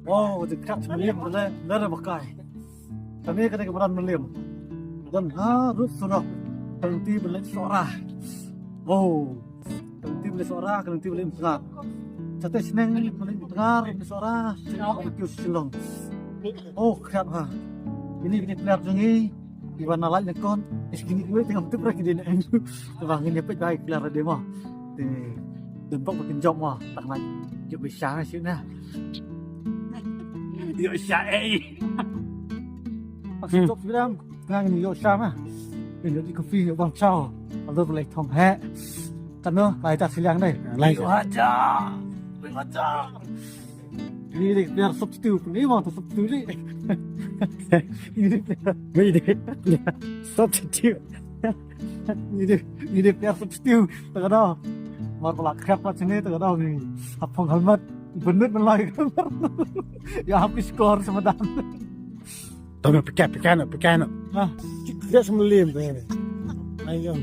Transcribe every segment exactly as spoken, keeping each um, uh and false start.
Wow, jingkhat mylliem lane lane ba kai. Kane kane ka madan mylliem. Don ha ruh surok. Ka lynti ba leit Sohra. Wow. Ka lynti ba leit Sohra, ka lynti ba leit Umtngar. Shatei shnong ba leit Umtngar, leit Sohra, shnong ba leit Shillong. Oh, khat ha. Ini ini player jong ngi. Iwan na light na kon. Is kini iwan tengah betul pernah kini nak. Tebang ini apa baik player dia mah. Te dempok bikin job mah. Tak nak. Jop bisa sih nah. Yo sha eh. Maksud jop bilang. Ngang ni yo sha mah. Ini di kopi yo bang chao. Aldo boleh thong he. Kano lai ta siliang dai. Lai. Yo aja. Yo aja. Ni dei player substitute, ni memang tu substitute ni. Ni dei player. Ni dei player substitute. Ni dei, ni dei player substitute. Tak ada. Mar pala krap pat sini, tak ada ni. Apong helmet, benut melai. Ya habis skor sama dah. Tama pika pika no pika no. Ha. Dia semlem tu ni. Ayo.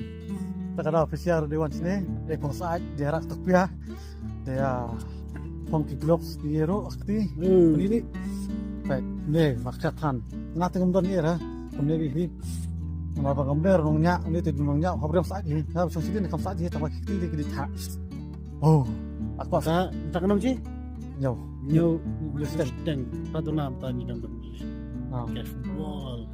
Tak ada official di wan sini. Dia kong saat dia rak tu pia. Dia kong ki gloves di ro akti. Ni ni. Baik, ni maksud han. Nanti kemudian ni lah. Kemudian ni. Nama bang gambar nong nyak ni tu nong nyak. Habrem saat ni. Nah, macam sini ni kam saat ni. Tambah kita di kita. Oh. Aku sa tak kenal sih. Yo. Yo. Yo steng. Patuna mata ni gambar. Ah. Cash ball.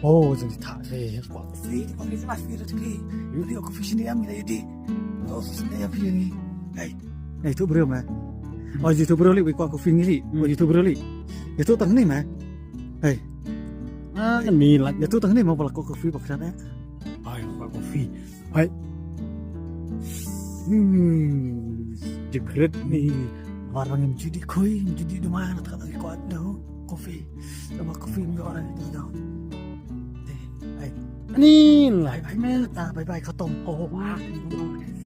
Oh, jadi tak sih. Free, free, free, free. Ni aku fishing ni am ni di. Oh, fishing ni am ni. Hey. Hey, tu bro mah. Oh, itu bro li, aku fishing ni. Oh, itu bro li. Itu tang ni mah. Hey. Ah, ni lah. Itu tang ni mah pala aku fishing bakran eh. Ay, aku fishing. Hai. Hmm. Secret ni. Barang yang jadi koi, jadi di mana tak ada kuat dah. Kopi. Sama kopi ni orang itu dah. Hai. Ni lah. Hai, hai, mel ta, bye bye, khatam. Oh, wah.